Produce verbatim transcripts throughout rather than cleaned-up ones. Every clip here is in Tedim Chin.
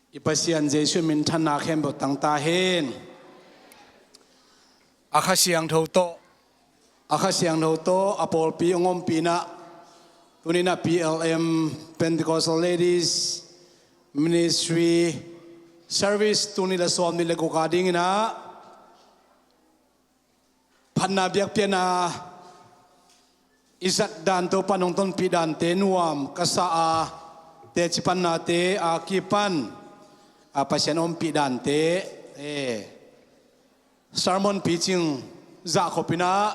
I Pasian Jesuh min thanna khempeuh tang ta hen. A Kha Siangtho tawh, a Kha Siangtho tawh a pawlpi hong ompihna, tuni-in ah P L M Pentecostal Ladies Ministry service tul nih le sawm nih le guk a dingin ah phatna biakpiakna i zat dan, Topa'n hong tonpih dante nuam ka sa a, teci pannate a kipan a Pasian ompih dante, eh, sermon preaching zahkhopna ah,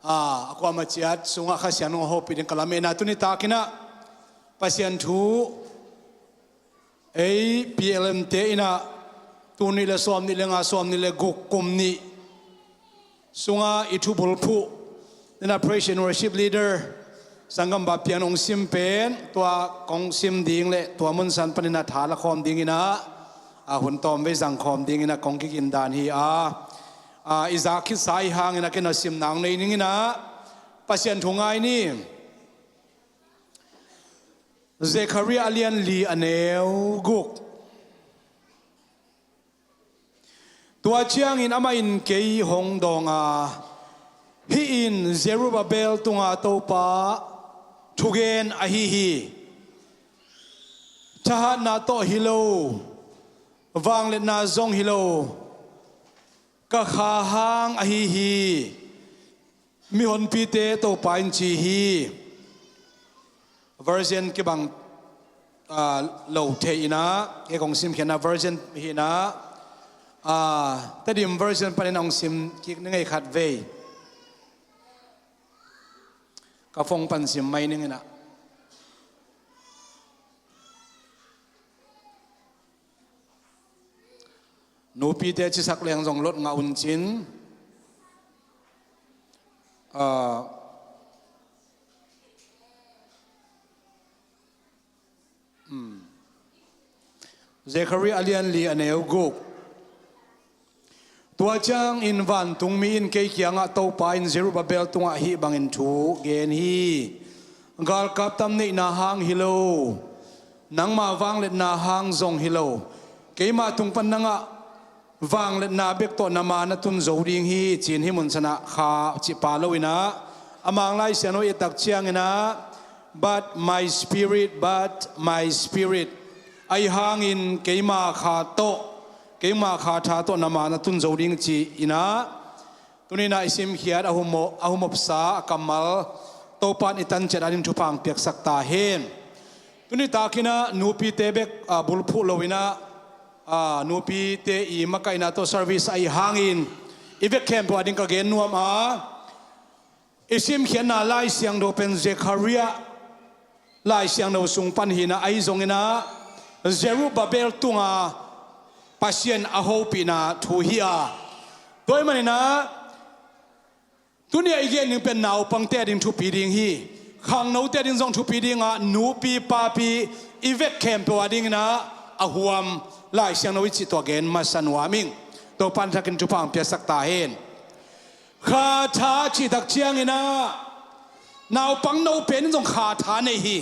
a, a kuamah ciat sungah Kha Siangtho hong hopih ding ka lametna, tuni takin ah Pasian thu ei P L M te in ah tul nih le sawm nih le nga, sawm nih le guk kum nih sungah i thubulphuh, tuni-in ah praise and worship leader, sanggampa Piang in hong sim pen, tua kong sim ding le tua mun san panin ah tha la khawm dingin ah, a, hun tawmvei zang khawm dingin ah kong kigindan hi a, a, i zak khitsa ahih hangin ah ken a sim nang nei ning in ah Pasian thu ngai ni. Zekhariah a lian li, a neu guk. Tua ciangin amah in kei hong dawng a, "Hih in Zerubbabel tunga Topa thugen ahi hi. Thahatna tawh hi lo, vangliatna zong hi lo, ka Kha hang ahi hi, mihonpite Topa in ci hi." Version kibang, ah, lo thei in ah, kei kong simkhiatna version hi in ah, ah, Tedim version panin hong sim kik ning ei, khatvei. Ka phone pan sim mai ning in ah. Nupite cisak leng zong lot ngah un cin. Ah, hmm. Zekhariah a lian li, a neu guk. Tua ciangin vantungmi in kei kiangah, "Topa in Zerubbabel tungah hih bangin thu gen hi: Galkap tam neihna hang hi lo, nangma vangliatna hang zong hi lo, keima tung pan nangah vangliatna bek tawh na ma na tun zo ding hi," ci-in hih mun sanah Kha cih pha lo in ah, a Mang Lai Siangtho i et tak ciangin ah, "But my spirit, but my spirit, ahih hangin keima Kha tawh, keima Kha tha tawh na ma na tun zo ding," ci-in ah, tuni-in ah i simkhiat a humop, a humopsa a kammal Topa'n i tan ciat a ding thupha hong piaksak ta hen. Tuni takin ah nupite bek, ah, bulphuh lo in ah, ah, nupite i makaihna tawh service ahih hangin i vek khempeuh a ding ka gen nuam a, i simkhiatna Lai Siangtho pen Zekhariah Lai Siangtho sung pan hi in ah, ahi zongin ah Zerubbabel tunga Pasian a hopihna thu hi a, tua ahih manin ah tuni-a i gen ding pen naupangte a ding thupi ding hi. Khangnote a ding zong thupi ding a, nupi papi i vek khempeuh a dingin ah a huam Lai Siangtho i cih tua gen masa nuam ing. Topa'n thakin thupha hong piaksak ta hen. Kha tha cih tak ciangin ah naupang no pen in zong Kha tha nei hi.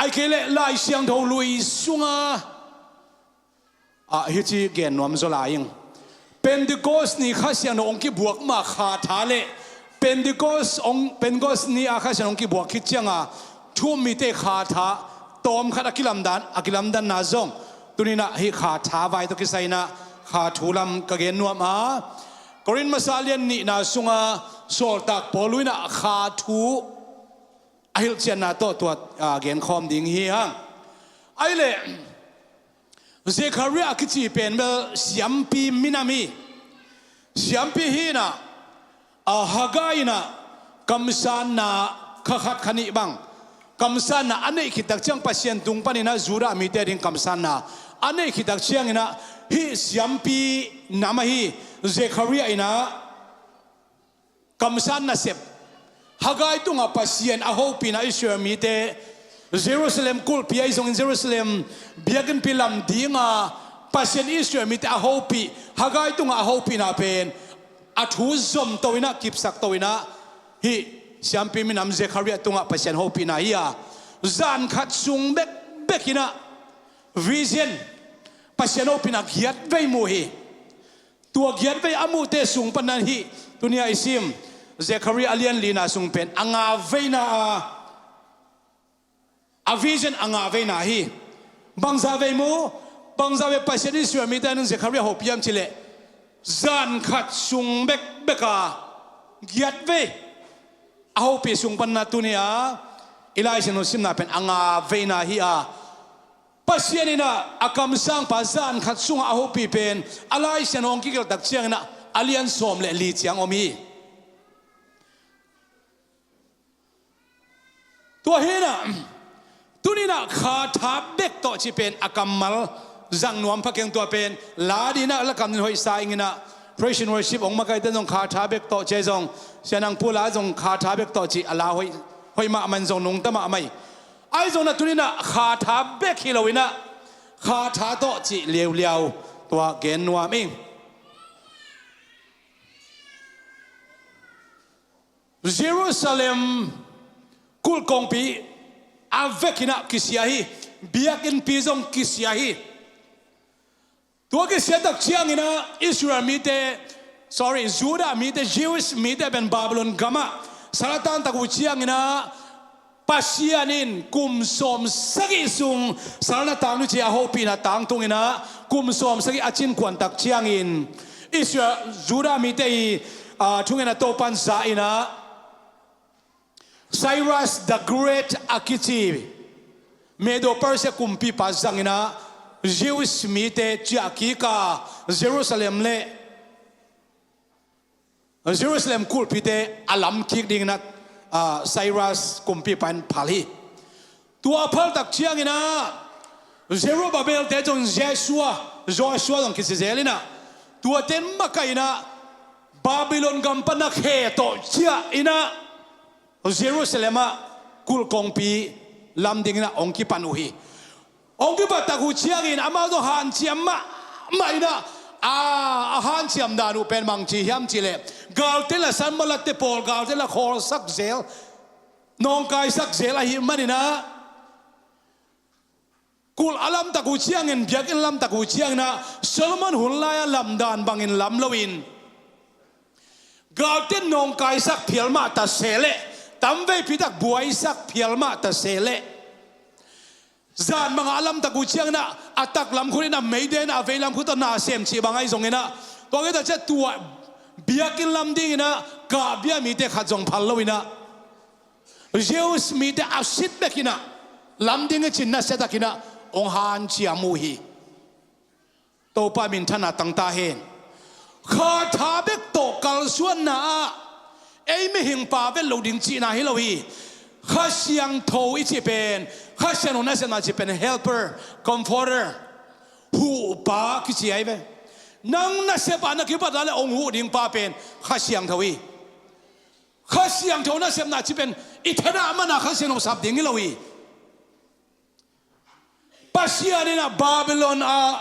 Ahih kei leh Lai Siangtho lui sunga, ah, hici gen nuam zaw lai ing. Pentecost ni Kha Siangtho hong kibuak ma Kha tha le Pentecost hong, Pentecost ni a Kha Siangtho hong kibuak khit cianga thu-um mite Kha tha tawmkhat a kilamdan, a kilamdanna zong tuni-in ah hih Kha tha vai tawh kisai in ah Kha thu lam ka gen nuam a, Korin masa lian nihna sunga sawltak Paul in ah Kha thu a hilhcianna tawh tua, ah, genkhawm ding hi hang. Ahih leh Zekhariah a kici pen bel siampi minam hi. Siampi hi in ah, ah, Haggai in ah kamsanna kha khat kha nih bang kamsanna a neih khit tak ciang, Pasian tung panin ah Judah mite a ding kamsanna a neih khit tak ciangin ah hih siampi nam ahi Zekhariah in ah kamsan nasep, Haggai tungah Pasian a hopihna, Israel mite Jerusalem kulhpi ahi zongin Jerusalem biakinnpi lam dinga Pasian Israel mite a hopih, Haggai tungah a hopihna pen a thu zomto in ah, kipsakto in ah hih siampi minam Zekhariah tungah Pasian hopihna hi a, Zan khat sung bekbek in ah vision, Pasian hopihna giat vei mu hi. Tua giat vei a muhte sung panin hih tuni-a i sim Zekhariah a lian lina sung pen a nga veina a, a vision a nga veina hi. Bangzah vei mu, bangzah vei Pasian in Israel mite ading Zekhariah hopih hiam cih leh, zan khat sung bekbek a giat vei a hopih sung panin tuni-a i Lai Siangtho simna pen a nga veina hi a, Pasian in ah a kamsangpa zan khat sungah a hopih pen a Lai Siangtho hong kigelh tak ciangin ah a lian sawm le li ciang om hi. Tua hi in ah, tuni in ah kha tha bek tawh cih pen a kammal zang nuam pha keng. Tua pen la dingin ah lakam dingin hoih sa ing in ah, praise and worship hong makaihte zong kha tha bek tawh cih, zong Sia Nang Pu la zong kha tha bek tawh cih a la hoih, hoih mahmah in, zong nungta mahmah hi. Ahi zongin ah tuni in ah kha tha bek hi lo in ah, kha tha tawh cih liauliau tua gen nuam ing. Jerusalem kulh kongpi a vek in ah kisia hi. Biakinnpi zong kisia hi. Tua kisia tak ciangin ah Israel mite, sorry, Judah mite, Jewish mite pen Babylon gamah sal a tang tak uh ciangin ah Pasian in kum sawm sagih sung sal na tang ding ci a hopihna tangtung in ah, kum sawm sagih a cinkuan tak ciangin Israel, Judah mite i, ah, thungetna Topa'n za in ah, Cyrus the Great a kici Medo Persia kumpipa zang in ah, Jewish mite ciah kik a, Jerusalem le Jerusalem kulhpite a lam kik dingin ah, ah, Cyrus kumpipa in phal hi. Tua a phal tak ciangin ah Zerubbabel te zong Joshua, Joshua zong kici zel in ah, tuate in makaih in ah Babylon gam pan a khe tawh ciah in ah Jerusalem ah kulh kongpi lam dingin ah hong kipan uh hi. Hong kipan tak uh ciangin amau zong hanciam mahmah in ah, a, a hanciam dan uh pen bang ci hiam cih leh, galte in la sanmawh, latte pawl galte in la khawlsak zel, nawngkaisak zel ahih manin ah, kulh a lam tak uh ciangin, biakinn lam tak uh ciangin ah, Solomon hun lai-a lam dan bangin lam loin, galte in nawngkaisak phial mah ta se leh, tamveipi tak buaisak phial mah ta se leh, zan bangah a lam tak uh ciangin ah, a taklam khut in a meiden ah, a veilam khut tawh na sem cih bang ahi zongin ah, tua khit tak ciang tua biakinn lam dingin ah kahbia mite khat zong phal lo in ah, Jews mite a sit bek in ah, lam ding i cih nasia tak in ah hong hanciam uh hi. Topa minthanna tang ta hen. Kha tha bek tawh kalsuanna ah ei mihingpa vet loh ding cihna hi lo hi. Kha Siangtho i cih pen, Kha Siangtho nasepna cih pen helper, comforter, huhpa kici ahi ve. Nang nasep ah na kipat a leh hong huh ding pa pen Kha Siangtho hi. Kha Siangtho nasepna cih pen i thadah man a Kha Siangtho sap ding hi lo hi. Pasian in ah Babylon ah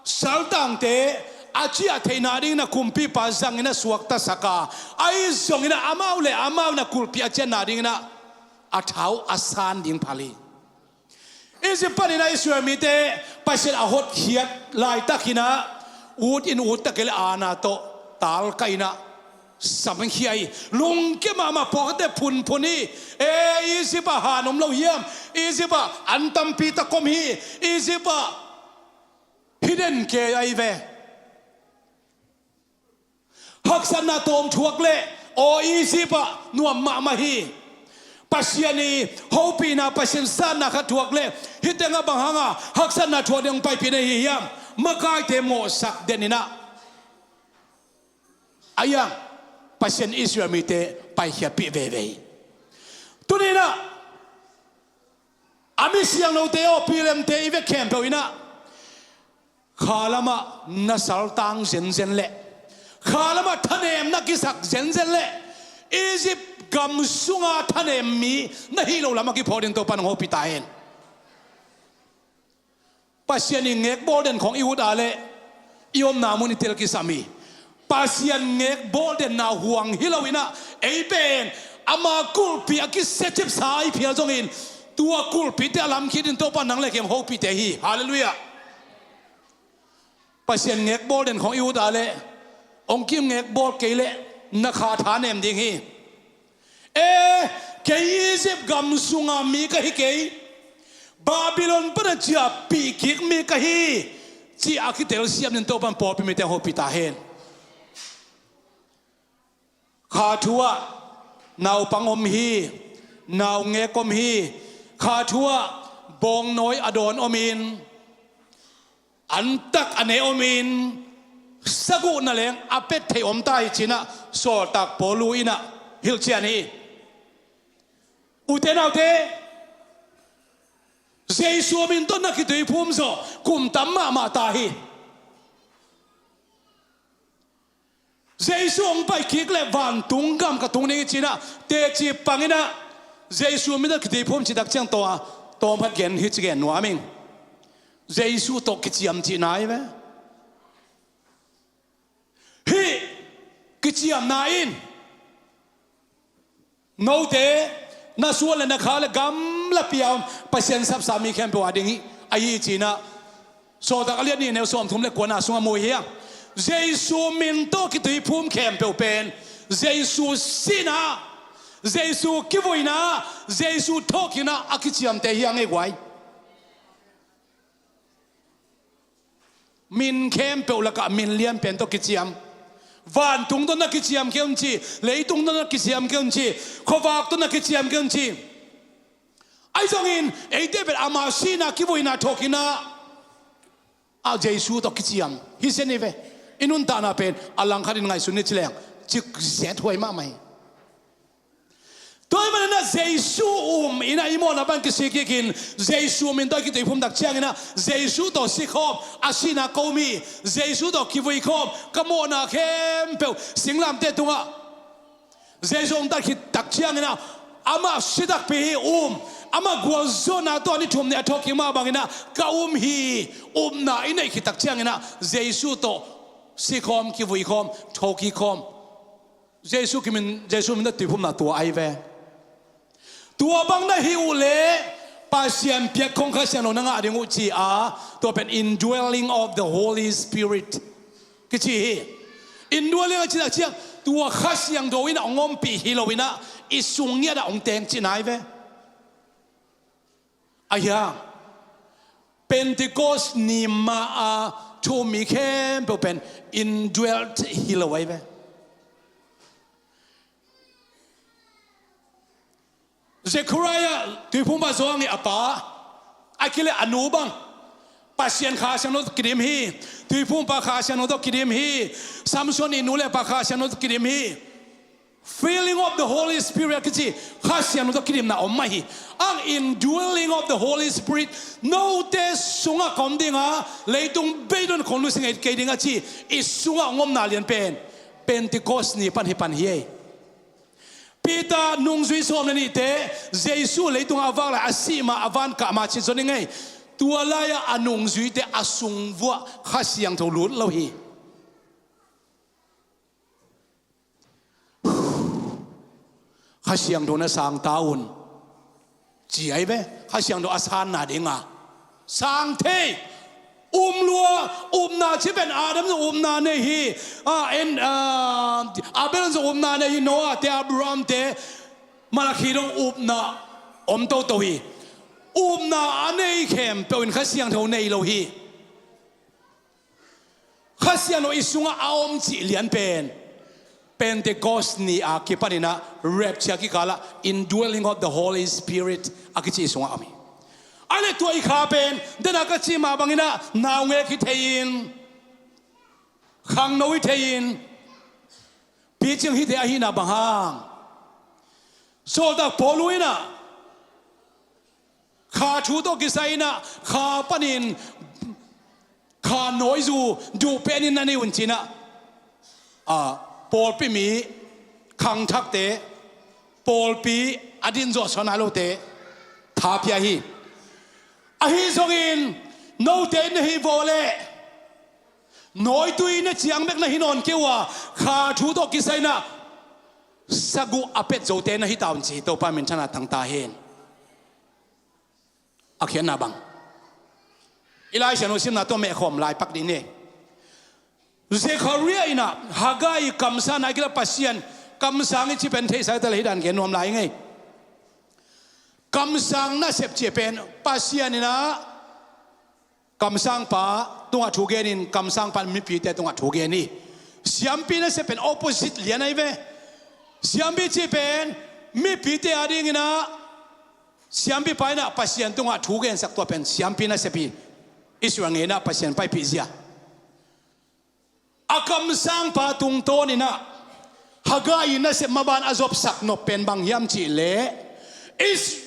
saltangte a ciah theihna dingin ah kumpipa zangin a suaktasak a, ahi zongin ah amau le amau in ah kulhpi a ciahna dingin ah a thau a san ding phal hi. Egypt panin ah Israel mite Pasian a hotkhiat laitakin ah ut in ut tak kei leh aana tawh talkaih in ah samkhia hi. Lungkia mahmah, pawlkhatte phunphun hi. E, Egypt ah han om lo hiam? Egypt ah an tampi tak om hi. Egypt ah hidden kei ahi ve. Haksatna tawm thuak leh, aw, Egypt ah nuam mahmah hi. Pasian i hopihna, Pasian sanna khat thuak leh, hih tengah bang hanga haksatna thuak ding hong paipih na hi hiam? Makaite mawhsak den in ah, a iang, Pasian Israel mite paikhiatpih veve hi. Tuni in ah a mi siangthote aw, pilemte i vek khempeuh in ah, kha lamah na saltang zenzen leh, kha lamah thanemna kisak zenzen leh, Egypt gam sunga thanem mi na hih loh lamah kiphawk ding Topa'n hong hopih ta hen. Pasian i ngekbawl den khawng i ut a leh i omna mun i tel kisam hi. Pasian ngekbawl denna huang hi lo in ah, ei pen ama kulhpi a kisia cipsa i phial zongin, Tua kulhpite a lam khitin Topa nang le kei hong hopihte hi. Halleluiah. Pasian ngekbawl den khong i ut a leh, hong kim ngekbawl kei leh na kha thanem ding hi. E, kei Egypt gam sunga mi ka hi kei, Babylon pana ciahpih kik mi ka hi, ci a kitel siam din Topan pawlpi mite hopih ta hen. Kha thu ah naupang om hi, naungek om hi, kha thu ah bawngnawi a dawn om in, antak a ne om in, saguhna leng a pet thei om ta hi cinah sawltak Paulu inah hilhcian hi. Ute naute, Jesu min tawh na kituiphum zawh kum tam mahmah ta hi. Jesu hong pai kik le vantung gam ka tung ding hi cinah teci panginah Jesu min tawh kituiphum citak ciang tawh a tawmhat gen hi ci gen nuam ing. Jesu tawh kiciam cihna hi ve. Hih kiciamna in note na suan le na kha le gamlapi a om Pasian sapsa mi khempeuh a ding hi ahi cinah Sawltak a liat nih neu sawmthum le kuana sungah mu hi a. Jesu min tawh kituiphum khempeuh pen Jesu sihna, Jesu kivuina, Jesu thawhkikna a kiciamte hi a ngei guai. Min khempeuh lakah min lianpen tawh kiciam. Vantung tawh na kiciam kei un ci, leitung tawh na kiciam kei un ci, khuavak tawh na kiciam kei un ci. Ahi zongin eite pen ama sihna, kivuina, thawhkikna ah Jesu tawh kiciam hi zen hi ve. I nuntakna pen a langkhatin ngaihsun ni ci leng cik zet huai mahmah hi. Tua ahih maninah Jesu um inah i mawhna pan kisikikin Jesu min tawh i kituiphum tak cianginah Jesu tawh sikhawm, a sihna ko mi, Jesu tawh kivuikhawm, ka mawhna khempeuh singlamteh tungah Jesu hong tat khit tak cianginah amah si takpi hi um, amah gualzawhna tawh a ni thum ni a thawhkik mah banginah ka um hi. Upna i neih khit tak cianginah Jesu tawh sikhawm, kivuikhawm, thawhkikkhawm. Jesu kimin, Jesu min a tuiphumna tua ahi ve. Tua bang na hi uh leh Pasian piak khong Kha Siangtho na ngah ding uh ci a, tua pen indwelling of the Holy Spirit kici hi. Indwelling a cih tak ciang tua Kha Siangtho in a hong ompih hi loinah i sung ngiat ah hong teng cihna hi ve. Ahi hang Pentecost ni ma-a thu-um mi khempeuh pen indwelt hi lo ahi ve. Zechariah tuiphumpa Johan ii a pa, a kileh a nu bang Pasian Kha Siangtho tawh kidim hi. Tuiphumpa Kha Siangtho tawh kidim hi. Samson ii nu le pa Kha Siangtho tawh kidim hi. Filling of the Holy Spirit kici Kha Siangtho tawh kidimna om mah hi. Ang indwelling of the Holy Spirit note sungah ka om dinga, leitung beidong khong nusia ngei kei dinga ci i sungah hong omna lian pen Pentecost ni pan hi pan hi ei. Peter nungzui sawm le nihte Jesu leitungah a vak lai a sih ma a van kah ma cih zon i ngei. Tua lai-ah a nungzuite a sung vuah Kha Siangtho lut lo hi. Kha Siangtho na sang ta un ci ahi ve. Kha Siangtho a sanna dinga sang thei. Um lua, upna ci pen Adam zong upna nei hi. Ah, en, ah, Abel zong upna nei hi. Noah te, Abraham te, Malakhi dong upna om toto hi. Upna a nei khempeuh in Kha Siangtho nei lo hi. Kha Siangtho i sungah a om cih lian pen Pentecost ni a kipaninah rapture kikalah indwelling of the Holy Spirit a kici i sungah a om hi. A le tua i kha pen dena ka cih mah banginah naungek hi thei-in, khangno hi thei-in, picing hite ahihna bang hang. Sawltak Paulu inah kha thu tawh kisai inah kha panin kha nawizu duh penin na nei un cinah, a, pawlpi mi khangthakte, pawlpi a din zawhsawh nai lote tha pia hi. Ahi zongin note in na hih vawh leh nawitui na ciang bek na hi nawn kei uh a, kha thu tawh kisai inah saguh a pet zote na hi ta un ci hi. Topa minthanna tang ta hen. A khiatna bang i Lai Siangtho simna tawh mehkhawm lai pak dih ni. Zekhariah in ah Haggai kamsangna i kila Pasian kamsang i ci pen theihsa i ta le hi dan gen nuam lai ngei. Kamsang nasep ci pen Pasian in ah kamsangpa tungah thu genin kamsangpa in mipite tungah thu gen hi. Siampi nasep pen opposite lian ahi ve. Siampi ci pen mipite a dingin ah siampipa in ah Pasian tungah thu gensak tua pen siampi nasep hi. Israel ngeina Pasian paipih zia. A kamsangpa tungtawn in ah Haggai in nasep maban a zopsak nop pen bang hiam cih leh Is-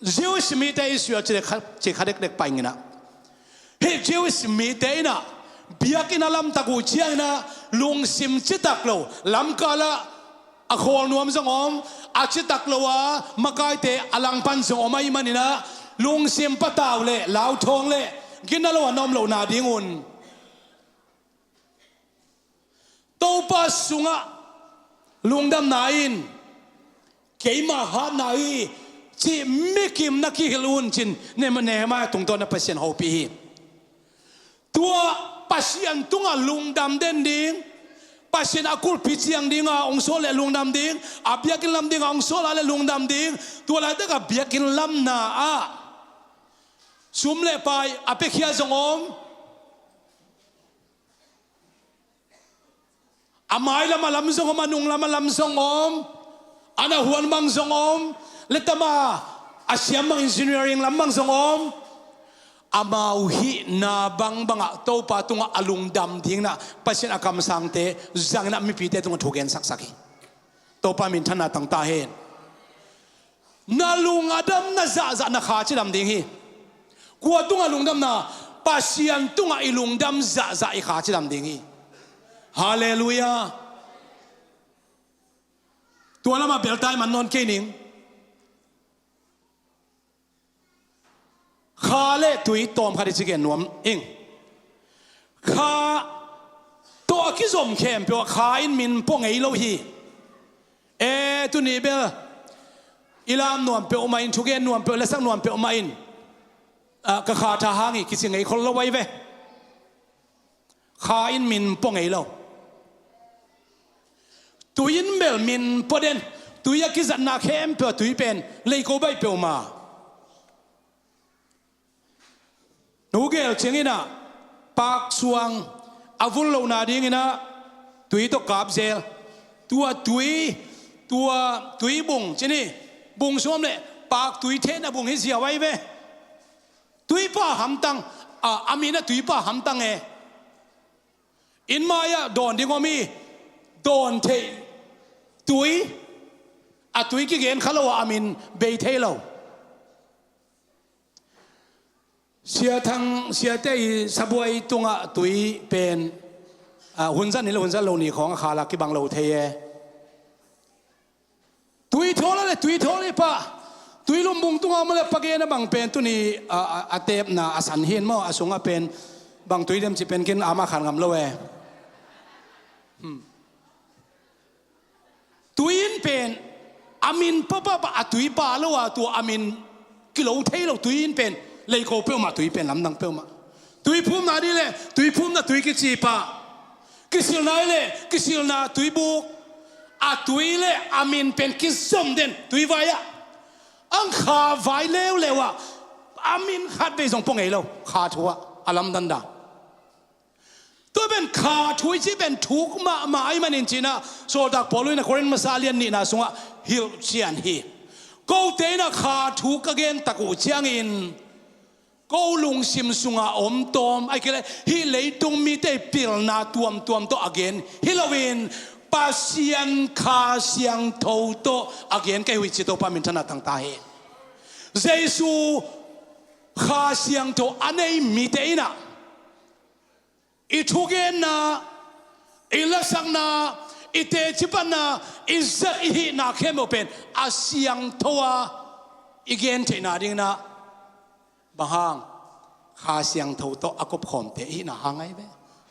Jewish mite Israel ci kha, ci kha dekdek pai in ah hih Jewish mite in ah biakinn a lamtak uh ciangin ah lungsim citak lo, lamkal ah a khawl nuam zong om, a citak lo a makaite a langpan zong om ahih manin ah lungsim patau le lauthawng le gina lo a na om lohna ding un Topa sungah lungdamna in keima hatna hi cih mikim na kihilh un cin Nehemiah tungtawn a Pasian hopih hi. Tua Pasian tungah lungdam den ding, Pasian a kulhpi ciang dinga hong sawl le lungdam ding, a biakinn lam dinga hong sawl a le lungdam ding, tua laitak a biakinn lamna ah sum le pai a piakhia zong om. A mai lam a lam zong om, a nung lam a lam zong om, a na huan bang zong om, le tama a siam bang engineering lam bang zong om. Amau hihna bangbangah Topa tungah a lungdam dingin ah Pasian a kamsangte zangin ah mipite tungah thu gensaksak hi. Topa minthanna tangta hen. Na lung a damna zahzah na kha cidam ding hi. Kua tungah lungdamna? Pasian tungah i lungdam zahzah i kha cidam ding hi. Halleluiah. Tua lamah beltai man nawn kei ning. Kha le tui tawm khat i ci gen nuam ing. Kha tawh a kizom khempeuh ah kha in min pua ngei lo hi. E, tuni bel i lam nuam peuhmah in, thugen nuam peuh, lasak nuam peuhmah in, ah, ka kha tha hang hi kici ngei khol lo ahi ve. Kha in min pua ngei lo. Tui in bel min pua den. Tui a kizatna khempeuh a tui pen leiko baih peuhmah. Nu gel ciangin ah paksuang a vul lohna dingin ah tui tawh kap zel. Tua tui, tua tui bung ci ni, bung sawm le pak tui thehna bung hi ziau ahi ve. Tuipa hamtang, a, a min ah tuipa hamtang e. Inn mai-ah dawn ding om hi. Dawn theih tui, a tui kigen kha lo ah a min bei thei lo. Sia Thang, siate i sabuai tungah tui pen, ah, hunzat ni le hunzat lo ni khawng a kha lak kibang lo thei e. Tui thawl a le tui thawl i pah, tui lumbung tungah om a le page na bang pen tuni a, a, a tepna a san hin maw, a sungah pen bang tui dem ci pen kin ama khan ngam lo e. Hmm. Tui in pen a min papapa a tui pa lo a tua a min kilo thei lo. Tui in pen leiko peuhmah tui pen lamdang peuhmah. Tui phumna dih le tui phumna tui kici pah. Kisilna i le kisilna tui buk. A tui le a min pen kizom den tui vai ah. Ang kha vai leuleu ah a min khat vei zong pua ngei lo. Kha thu ah a lamdang dan. Tua pen kha thu i cih pen thuk mahmah ahih manin cinah sawltak Paul in a Korin masa lian nihna sungah hilh cian hi. Kote in a kha thu ka gen tak uh ciangin ko lungsim sungah om tawm, ahih kei leh hih leitung mite pilna tuamtuam tawh a gen hi loin Pasian Kha Siangtho tawh a gen ka hi uh hi ci. Topa minthanna tangta hi. Jesu Kha Siangtho a nei mite in ah i thugenna, i lasakna, i tecipatna, i zat i hihna khempeuh pen a siangtho a i gen theihna dingin ah bang hang? Kha Siangtho tawh a kopkhawmte i hihna hang ahi ve.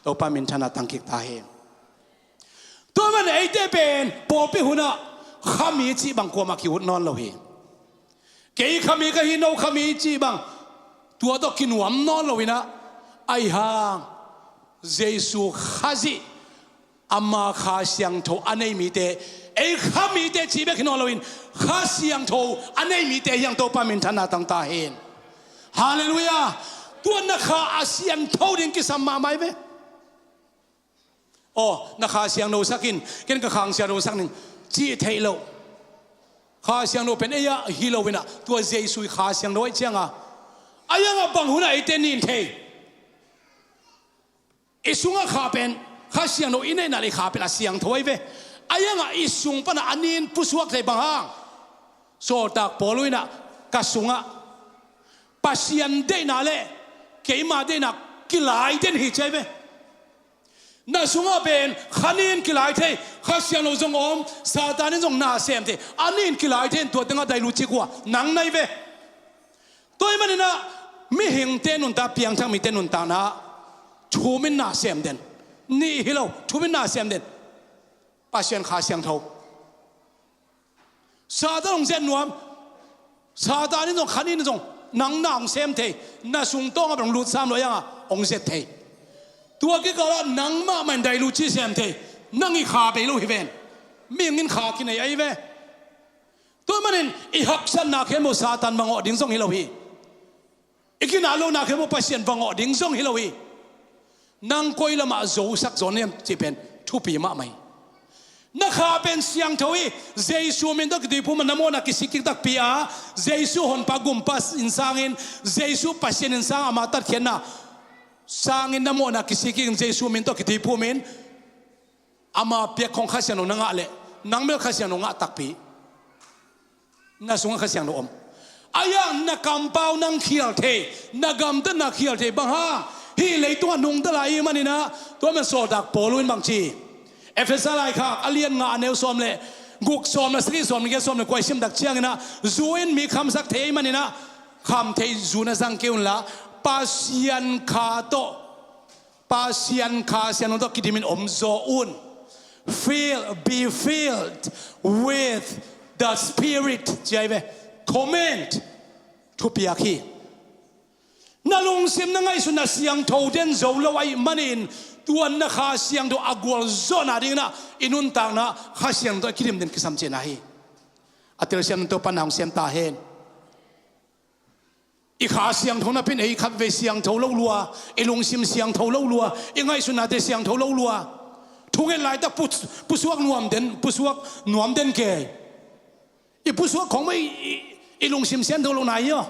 Topa minthanna tangkik ta hi. Tua man eite pen pawlpi hunah khami cih bang kuamah ki-ut nawn lo hi. Kei khami ka hi, no khami cih bang Tua tawh kinuam nawn loinah, ahi hang Jesu Khazih, ama Kha Siangtho a nei mite, ei Kha mite cih bek hi nawn loin, Kha Siangtho a nei mite hi hang, Topa minthanna tang ta hen. Halleluiah. Tua na Kha a siangtho ding kisam mahmah hi ve. Aw, na Kha Siangtho sak in, ken ka Kha Siangtho sak ning, cih theih loh. Kha Siangtho pen ei ah hi loinah, tua Jesu i Kha Siangtho ahih cianga, ahi hangah bang hunah eite nin thei? I sungah Kha pen, Kha Siangtho i neihna le i Kha pen a siangtho ahi ve. Ahi hangah i sung panah a nin pusuak thei bang hang? Sawltak Paul inah, ka sungah Pasian deihna le keima deihna kilai den hi, ci ahi ve. Na sungah pen Kha nin kilai thei, Kha Siangtho zong om, Satan in zong na sem thei, a nin kilai thei in, tua tengah dailu cik uh a nang na hi ve. Tua ahih maninah mihingte nuntak, piangthak mite nuntakna, thum in na sem den. Nih hi lo, thum in na sem den. Pasian Kha Siangtho. Satan hong zet nuam. Satan in zong, Kha nin in zong, nang na hong sem thei. Na sungtawngah bang hong lutsam lo, ahi hangah hong zet thei. Tua kikalah nang mahmah in dailu ci sem thei. Nang i Kha bei lo hi ven. Mihing in Kha kinei ahi ve. Tua manin i haksatna khempeuh Satan va ngawh ding zong hi lo hi. I kinah lohna khempeuh Pasian va ngawh ding zong hi lo hi. Nang koi lamah zosak zaw na hiam cih pen thupi mahmah hi. Na Kha pen siangtho hi. Jesu min tawh kituiphum a, na mawhna kisik kik takpi a, Jesu Honpa Gumpa in sangin, Jesu Pasian in sang, ama tatkhiatna sangin na mawhna kisik kik in, Jesu min tawh kituiphum in, ama piak khong Kha Siangtho na ngah leh, nang bel Kha Siangtho ngah takpi. Na sungah Kha Siangtho om. Ahi hang na kampau nang khial thei, na gamtatna khial thei. Bang hang? Hih leitungah nungta lai ahih maninah, tua man sawltak Paul in bang ci? Efesa laikhak a lian nga, a neu sawm le guk, sawm le sagih, sawm le giat, sawm le kua i sim tak cianginah, zu in mi khamsak thei ahih maninah, khamtheih zu na zang kei unla, Pasian Kha tawh, Pasian Kha Siangtho tawh kidimin om zaw un. Fill, be filled with the Spirit, ci ahi ve. Comment, thupiak hi. Na lungsim, na ngaihsutna siangtho den zo lo ahih manin, tua na Kha Siangtho a gualzawhna dinginah i nuntakna Kha Siangtho a kidim den kisam cihna hi. A telsiam Topa na hong siam ta hen. I Kha Siangtho napi in ei khatvei siangtho lo lua, i lungsim siangtho lo lua, i ngaihsutnate siangtho lo lua. Thunget laitak pu-, pusuak nuam den, pusuak nuam den kei. I pusuak khong mah i, i, i lungsim siangtho lo nai hi aw.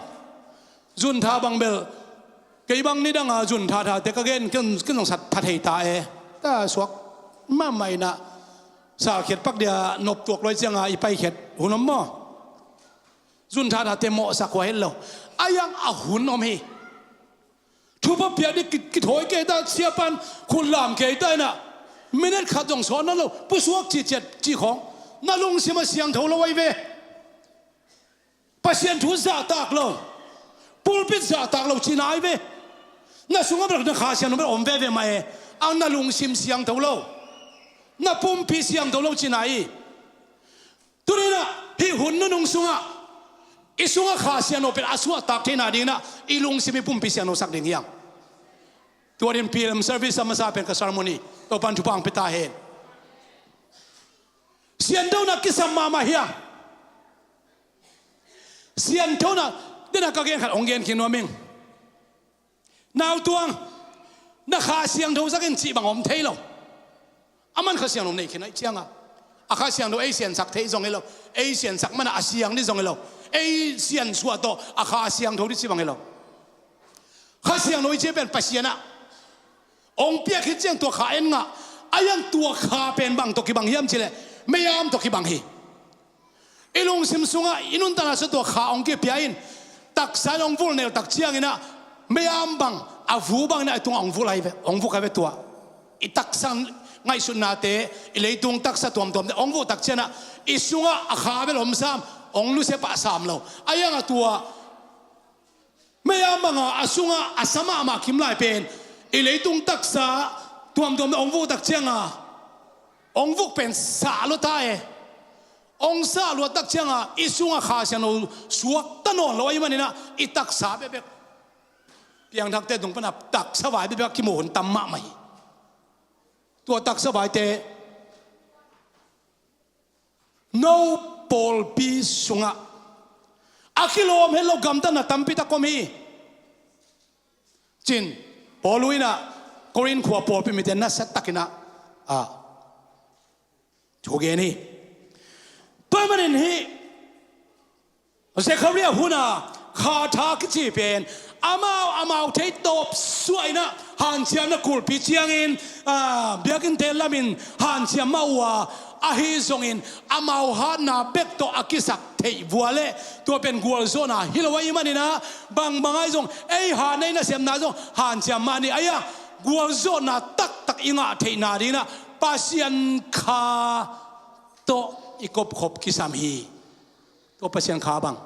Zuntha bang bel, kei bang nidanga zuntha thate ka gen, ken, ken zong sat that thei ta e. Ta suak mahmah inah, salkhiat pak dia noptuak luai cianga i paikhiat hun om maw? Zuntha thate mawhsak hua het lo. Ahi hang a hun om hi. Thupha piak ding ki-, kithawi kei ta, siapan khut lam kei ta inah, minute khat zong sawn nawn lo, pusuak cihciat cih khawng, na lungsim a siangtho lo ahi ve. Pasian thu zahtak lo, pulpit zahtak lo cihna ahi ve. Na sungah bel na Kha Siangtho bel om veve mah e. Ang na lungsim siangtho lo, na pumpi siangtho lo cihna hi. Tuninah hih hun nunung sungah, i sungah Kha Siangtho pen a suahtak theihna dinginah i lungsim, i pumpi siangthosak ding hi hang. Tua din P L M service a masa pen ka sermon hi. Topan thupha hong pia ta hen. Sianthona kisam mahmah hi hang. Sianthona, dena ka gen khat hong gen khin nuam ing. Nautuang, na Kha Siangtho sak in cih bang om thei lo. A man Kha Siangtho nei khin ahih cianga, a Kha Siangtho ei siansak thei zong hi lo, ei siansak mana a siang dih zong hi lo, ei siansuah tawh a Kha Siangtho dih cih bang hi lo. Kha Siangtho i cih pen Pasian ah hong piak khit ciang tua Kha en ngah. Ahi hang tua Kha pen bang tawh kibang hiam cih leh, mei-am tawh kibang hi. I lungsim sungah i nuntakna sungah tua Kha hong kipia in, taksa in hong vulh neu tak cianginah, mei-am bang, a vu banginah i tungah hong vulh ahi ve, hong vuk ahi ve tua. I taksa ngaihsutnate, i leitung taksa tuamtuamte hong vuh tak cianginah, i sungah a Kha bel om sam, hong nusia pah sam lo. Ahi hangah tua mei-am banga a sungah a sa mahmah kim lai pen, i leitung taksa tuamtuamte hong vuh tak cianga, hong vuk pen sah lua ta e. Hong sah lua tak cianga i sungah Kha Siangtho suakta nawn lo ahih maninah, i taksa bekbek Piangthakte tung pana taksa vai bekbek a kimu hun tam mahmah hi. Tua taksa vaite no pawlpi sungah a kilawm het lo gamtatna tampi tak om hi. Cin Paul in ah Korin khua pawlpi mite nasiatakin ah, ah, thu gen hi. Tua ahih manin hih Zekhariah hun a kha tha kici pen amau amau thei tawp suah in ah hanciamna kulhpi ciangin, ah, biakinnte lamin hanciam mah uh a, ahi zongin amau hatna bek tawh a kisak theih vua le tua pen gualzawhna hi lo ahih manin ah, bangbang ahi zong ei hatna i nasepna zong hanciam mah ni. Ahi a gualzawhna taktak i ngah theihna dingin ah Pasian kha tawh i kopkhop kisam hi. Tua Pasian kha bang,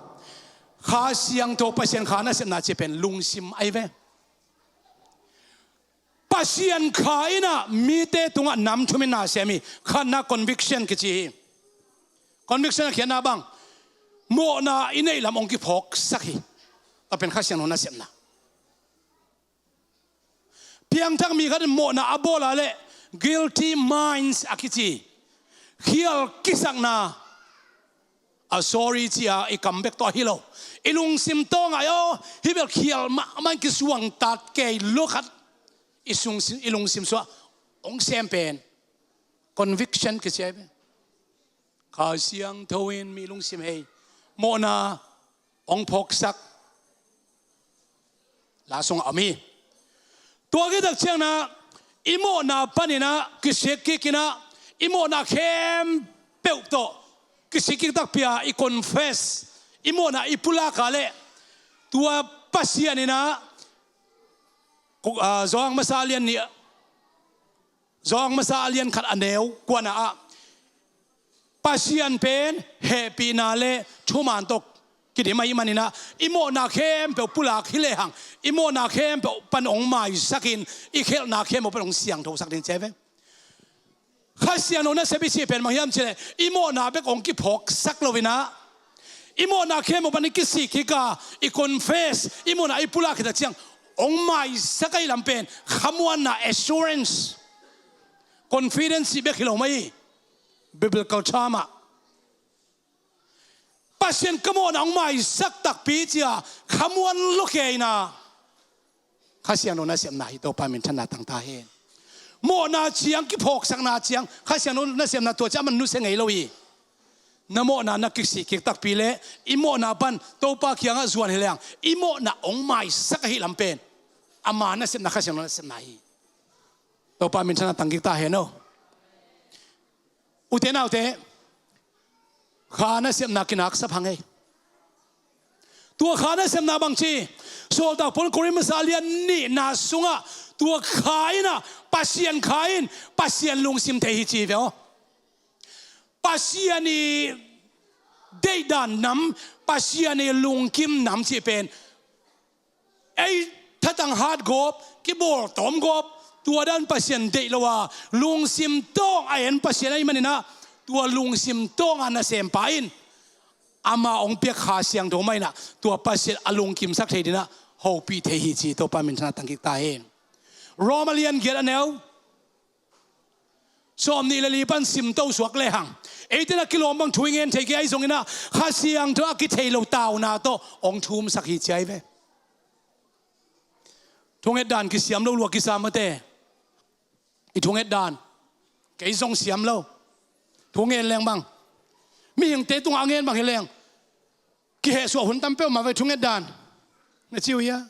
Kha Siangtho, Pasian kha nasepna cih pen lungsim ahi ve. Pasian kha in ah mite tungah nam thum in na sem hi. Khatna conviction kici hi. Conviction a khiatna bang, mawhna i neih lam hong kiphawksak hi. Tua pen Kha Siangtho nasepna. Piangthak mi khat in mawhna a bawl a leh guilty minds a kici, khial kisakna, a sorry ci a i kam bek tawh hi lo. I lungsim tawng ah aw, hih bel khial mahmah in kisuangtat kei lo khat i sung, i lungsim sungah hong sem pen conviction kici ahi ve. Kha Siangtho in mi lungsim hei, mawhna hong phawksak la sungah om hi. Tua khit tak ciangin ah i mawhna panin ah kisik kik in ah i mawhna khempeuh tawh kisik kik takpi a i confess, i mawhna i pulak a leh tua Pasian in ah, ah, Johan masa a lian nih, Johan masa a lian khat a neu kuana ah Pasian pen hehpihna le thuman tawh kidim ahih manin ah i mawhna khempeuh pulak hi lehang i mawhna khempeuh pan hong maisakin i khelhna khempeuh pan hong siangthosak ding ci ahi ve. Kha Siangtho nasep i cih pen bang hiam cih leh i mawhna bek hong kiphawksak lo in ah i mawhna khempeuh pan i kisik kik a, i confess, i mawhna i pulak khit tak ciang hong maisak ahih lam pen khamuanna, assurance, confidence cih bek hi lo mah hi. Biblical term ah Pasian ka mawhna hong maisak takpi ci a khamuan lo kei in ah Kha Siangtho nasepna hi. Topa minthanna tang ta hen. Mawhna ciang, kiphawksakna ciang Kha Siangtho nasepna tua ciang a man nusia ngei lo hi. Na mawhna na kisik kik takpi leh i mawhna pan Topa kiangah zuan hi lehang i mawhna hong maisak ahih lam pen ama nasepna, Kha Siangtho nasepna hi. Topa minthanna tang kik ta hen aw. Ute naute, kha nasepna kinaksa phang ei. Tua kha nasepna bangci, Sawltak Paul in Korin masa a lian nihna sungah tua kha in ah Pasian kha in Pasian lungsim thei hi ci ve aw. Pasian i deihdan nam, Pasian i lungkim nam cih pen ei thatang hat gawp, kibawl tawm gawp, tua dan Pasian deih lo a, lungsim tawng a en Pasian ahih manin ah tua lungsim tawng a nasempa in ama hong piak Kha Siangtho mah in ah tua Pasian a lungkimsak thei dingin ah hopih thei hi ci. Topa minthanna tang kik ta hen. Rom a lian giat a neu sawmnih le li pan simto suak lehang, eite in ah kilawm bang thu i ngen thei kei ahi zongin ah Kha Siangtho a kithei lo tauna tawh hong thumsak hi ci ahi ve. Thunget dan kisiam lo lua kisam mate. I thunget dan kei zong siam lo. Thu ngen leng bang, mihingte tungah a ngen bang hi leng kihehsuah hun tam peuhmah ve thunget dan. Na ci uh hia?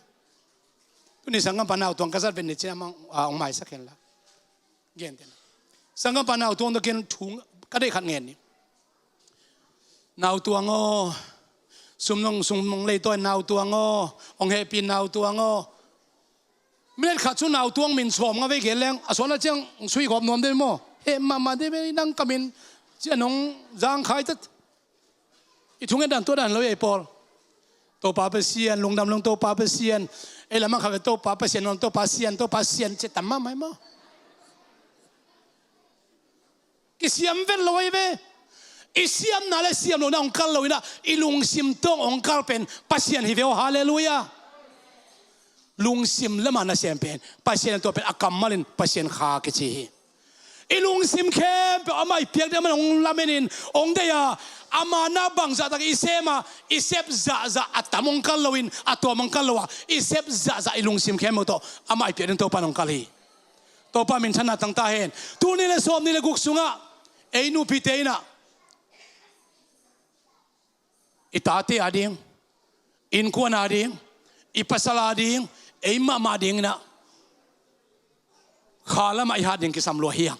Tuni sanggampa nautuang ka zat vet ni cin amah, ah, hong maisak hen la. Gentehna, sanggampa nautuang tawh ken thu ka deih khat ngen ni. Nautuang aw, sum nong, sum nong leitawi nautuang aw, hong hehpih nautuang aw. Minute khat cu nautuang min sawm nga vei gen leng a suan a ciang sui gawp nuam dei maw? Heh mahmah dei ve, nang ka min cian hong zangkhai tat. I thunget dan tua dan lo ei pawl. Topa Pasian, lungdam lung Topa Pasian. Ei lamang khat ve Topa Pasian, nong Topa Sian, Topa Sian, cia tam mahmah ei maw? Kisiam vet lo ei ve. I siamna le siam lohna hong kal lo in ah i lungsim tawng hong kal pen Pasian hi ve aw. Halleluiah. Lungsim lamah nasem pen Pasian in tua pen a kammal in Pasian kha kici hi. I lungsim khempeuh amah i piak ding, amah in hong lamenin hong deih a, ama na bangzah tak i sem a, i sep zahzah a tam hong kal loin, a tuam hong kal lo a, i sep zahzah i lungsim khempeuh tawh amah i piak ding Topa in hong kal hi. Topa minthanna tang ta hen. Tul nih le sawmnih le guk sungah ei nupite in ah i tate ading, innkuan ading, i pasal ading, ei mahmah adingin ah kha lamah i hat ding kisam lua hi hang.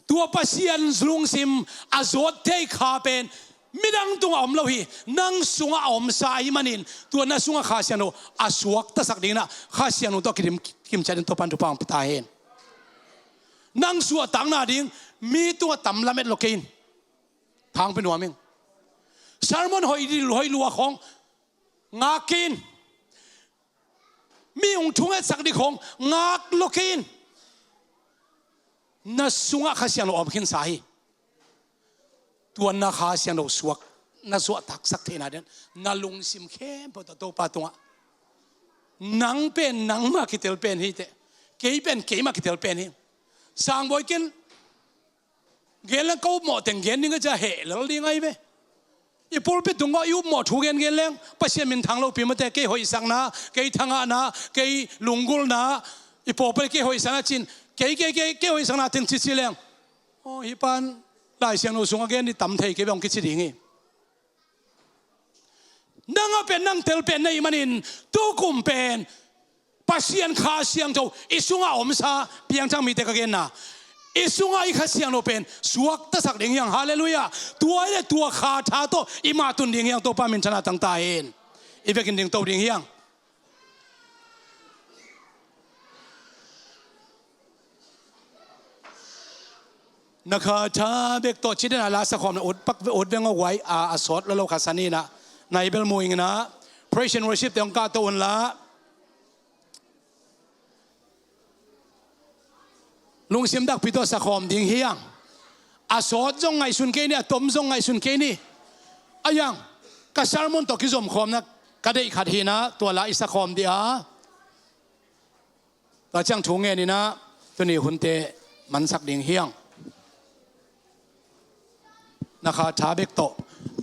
Tua Pasian lungsim a zawt thei kha pen midang tungah om lo hi. Nang sungah a omsa ahih manin tua na sungah Kha Siangtho a suaktasak dingin ah Kha Siangtho tawh kidim kimciat ding Topa in thupha hong pia ta hen. Nang suahtakna ding mi tungah tam lamet lo kei in. Thang pe nuam ing. Sermon hoih dil hoih lua khawng ngak kei in. Mi hong thungetsak ding khawng ngak lo kei in. Na sungah Kha Siangtho om khinsa hi. Tua na Kha Siangtho suak, na suahtaksak theihna ding na lungsim khempeuh tawh Topa tungah, nang pen nangmah kitel pen hi teh, kei pen keimah kitel pen hi. Sangbawi ken gen leng ka upmawh teng gen ding a cia heh lel ding ahi ve. I pulpit tungah i upmawh thu gengen leng Pasian minthang lopi mate, kei hoihsakna, kei thangahna, kei lunggulhna, i pawlpi kei hoihsakna cin, kei, kei, kei, kei hoihsakna teng cici leng, aw, hih pan Lai Siangtho sungah gen ding tam thei kei ve hong kici ding hi. Nang a pen nang tel pen na hih manin tukum pen Pasian Kha Siangtho i sungah a omsa, piangthak mite ka genna, i sungah i Kha Siangtho pen suaktasak ding hi hang. Halleluiah. Tua hi leh tua Kha tha tawh i mah tun ding hi hang. Topa minthanna tang ta hen. I vekin dingto ding hi hang. Na kha tha bek tawh ci den a, la sakhawm na ut pak, ut veng a guai a, a sawt lo lo kha sa ni na. Nai bel mu ing na. Praise and worship te hong kahto un la. Lungsim dakpi tawh sakhawm ding hi hang. A sawt zong ngaihsun kei ni, a tom zong ngaihsun kei ni. A hi hang, ka sermon tawh kizomkhawmna ka deih khat hi na, tua la i sakhawm dih a. Tua ciang thu ngen in ah tuni hunte mansak ding hi hang. Na kha tha bek tawh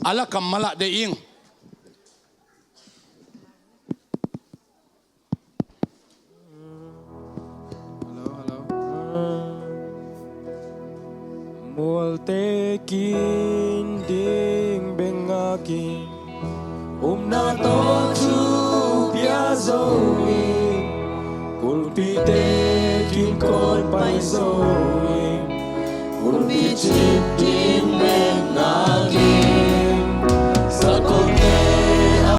a la kammal ah deih ing. Hello, hello. Mualte kin ding beng a kin, upna tawh thu pia zo in, kulpite kin kawt pai zo in, kulpi cip kin